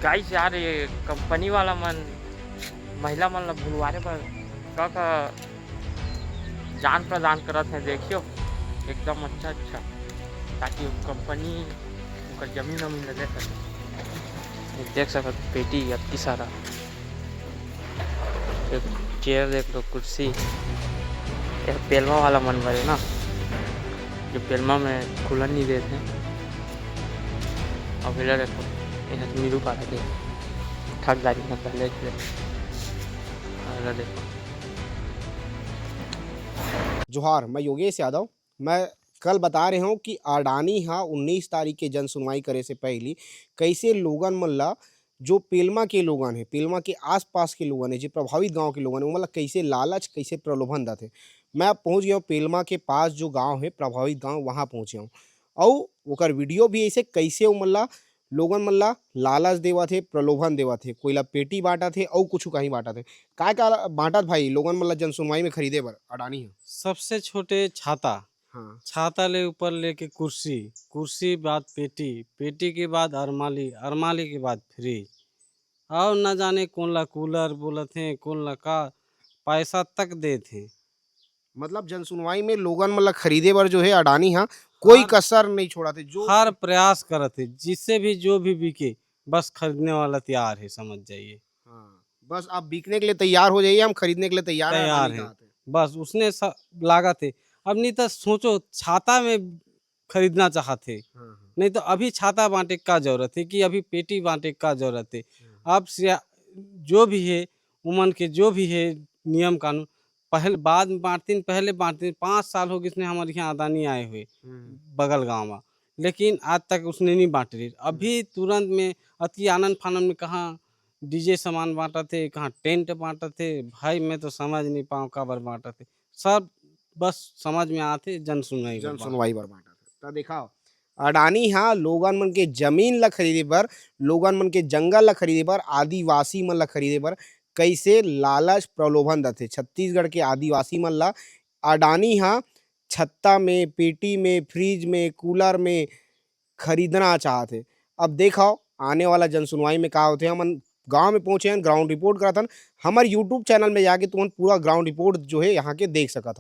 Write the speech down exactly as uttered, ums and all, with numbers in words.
गाइस यार, ये कंपनी वाला मन महिला मन ला भुलवारे बर का का जान प्रदान करत हे, देखियो, एकदम अच्छा अच्छा, ताकि वो कंपनी ओकर जमीन वमीन ला दे सके। ये देख सकत पेटी अतकी सारा, एक चेयर देख लो, कुर्सी, ये पेलमा वाला मन बरे ना, जो पेलमा में खुलन नहीं देते। अब इधर देखो, ये नीरू पारा के ठगदारी में पहले से। अरे देखो। जोहार, मैं योगेश यादव। मैं कल बता रहे हूँ कि अडानी हा उन्नीस तारीख के जन सुनवाई करे से पहली कैसे लोगन मन ला, जो पेलमा के लोगन हे, पेलमा के आसपास के लोगन हे, जे प्रभावित गांव के लोगन हे, ओमन ला कैसे लालच, कैसे प्रलोभन दथे। मैं अब पहुँच गया हूँ पेलमा के पास जो गांव हे, प्रभावित गांव, वहाँ पहुँचे हूँ। अउ ओकर वीडियो भी ऐसे कैसे ओमन ला, लोगन मन ला लालच देवत हे, प्रलोभन देवत हे, कोई ला पेटी बांटत हे, अउ कुछ कहीं बांटत हे। काय का बांटत भाई लोगन मन ला जन सुनवाई में खरीदे बर अडानी हे? सबसे छोटे छाता, हाँ। छाता ले ऊपर लेके कुर्सी, कुर्सी बाद पेटी, पेटी के बाद अरमाली, अरमाली के बाद फ्रिज, अउ न जाने कोन ला कूलर बोलत हे, कोन ला का, पैसा तक देत हे। मतलब जन सुनवाई में लोगन मन ला खरीदे बर जो हे अडानी हा कोई हर, कसर नहीं छोड़त हे, जो हर प्रयास करत हे, जिससे भी जो भी बिके बस खरीदने वाला तैयार हे, समझ जाइए। हाँ, बस आप बिकने के लिए तैयार हो जाइए, हम खरीदने के लिए तैयार हैं, तैयार अडानी हे। कहा थे। बस उसने स-, लागत हे। अब नहीं तो सोचो, छाता में खरीदना चाहत हे, हाँ, हाँ। नहीं तो अभी छाता बांटे का जरूरत हे कि अभी पेटी बांटे का जरूरत हे? हाँ। अब से जो भी हे, उमन के जो भी हे नियम कानून, पहले बाद में बांटतीन, पहले बांटतीन। पाँच साल हो गए इसने हमारे यहाँ अडानी आए हुए हम्म। बगल गांव में, लेकिन आज तक उसने नहीं बांट रही। अभी तुरंत में अति आनंद फानंद में कहाँ डीजे सामान बांटत हे, कहाँ टेंट बांटत हे, भाई मैं तो समझ नहीं पाऊँ काबर बांटत हे। सब बस समझ में आते जन सुनवाई बर जन बांटत हे। सुनवाई बर बांटत हे। त देखा, अडानी हा लोगन मन के जमीन ला खरीदे बर, लोगन मन के जंगल ला खरीदे बर, आदिवासी मन ला खरीदे बर कैसे लालच प्रलोभन दथे। छत्तीसगढ़ के आदिवासी मन ला अडानी हा छत्ता में, पेटी में, फ्रिज में, कूलर में खरीदना चाहत हे। अब देखो आने वाला जन सुनवाई में का होथे। हमन गांव में पहुंचे हन, ग्राउंड रिपोर्ट करत हन। हमर YouTube चैनल में जाके तुमन पूरा ग्राउंड रिपोर्ट जो हे यहाँ के देख सकत हो।